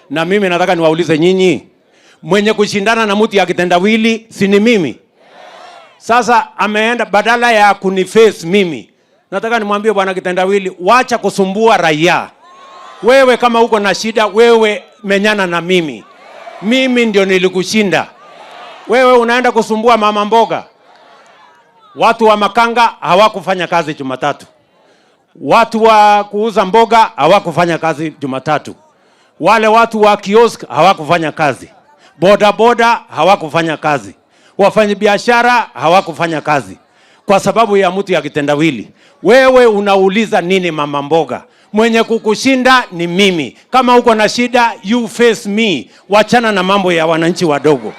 Na mimi nataka niwaulize nyinyi, mwenye kushindana na mtu ya kitendawili si ni mimi? Sasa ameenda badala ya kuniface mimi, nataka nimwambie bwana kitendawili, wacha kusumbua raia. Wewe kama uko na shida, wewe menyana na mimi. Mimi ndio nilikushinda. Wewe unaenda kusumbua mama mboga. Watu wa makanga hawakufanya kazi Jumatatu. Watu wa kuuza mboga hawakufanya kazi Jumatatu. Wale watu wa kiosk hawakufanya kazi. Boda boda hawakufanya kazi. Wafanyabiashara hawakufanya kazi kwa sababu ya mtu ya kitendawili. Wewe unauliza nini mama mboga? Mwenye kukushinda ni mimi. Kama uko na shida, you face me. Wachana na mambo ya wananchi wadogo.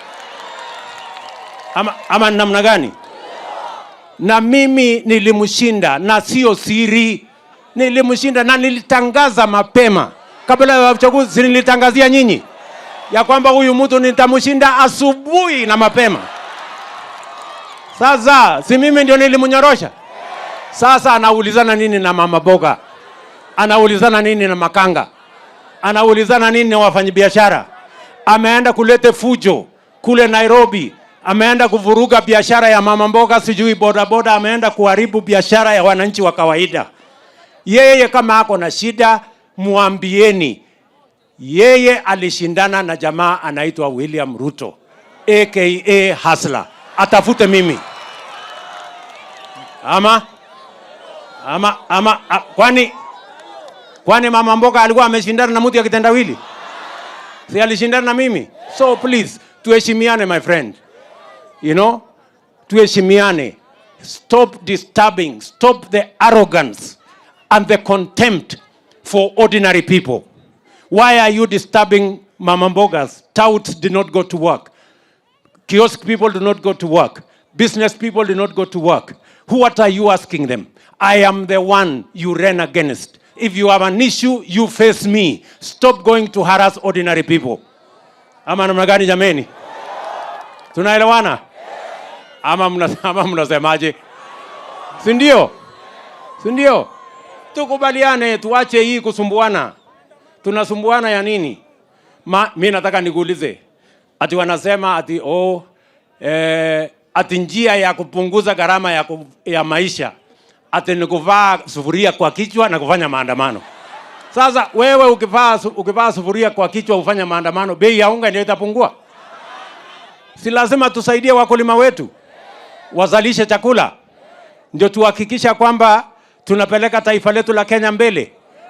Ama namna gani? Na mimi nilimshinda, na sio siri. Nilimshinda na nilitangaza mapema kabla ya uchaguzi, si nilitangazia nyinyi ya kwamba huyu mtu nitamshinda asubuhi na mapema. Sasa si mimi ndio nilimnyorosha? Sasa anaulizana nini na mama mboga? Anaulizana nini na makanga? Anaulizana nini na wafanyabiashara? Ameenda kulete fujo kule Nairobi, ameenda kuvuruga biashara ya mama mboga, sijui bodaboda, ameenda kuharibu biashara ya wananchi wa kawaida. Yeye kama ako na shida, muambieni. Yeye alishindana na jamaa anaitwa William Ruto aka Hustler, atafute mimi ama kwani mama mboga alikuwa ameshindana na mtu ya kitendawili? Si alishindana na mimi? So please tuheshimiane, my friend. Tuheshimiane. Stop disturbing, stop the arrogance and the contempt for ordinary people. Why are you disturbing mama mbogas? Touts did not go to work. Kiosk people do not go to work. Business people do not go to work. What are you asking them? I am the one you ran against. If you have an issue, you face me. Stop going to harass ordinary people. Ama namna gani, jameni? Tunaelewana? Ama mnasemaje? Si ndio? Si ndio? Tukubaliane, tuache hii kusumbuana. Tunasumbuana ya nini? Mi nataka nikuulize. Ati wanasema ati oh, ati njia ya kupunguza gharama ya maisha ati ni kuvaa sufuria kwa kichwa na kufanya maandamano. Sasa wewe ukivaa sufuria kwa kichwa ufanya maandamano, bei ya unga ndio itapungua? Si lazima tusaidie wakulima wetu wazalishe chakula, ndio tuhakikisha kwamba tunapeleka taifa letu la Kenya mbele.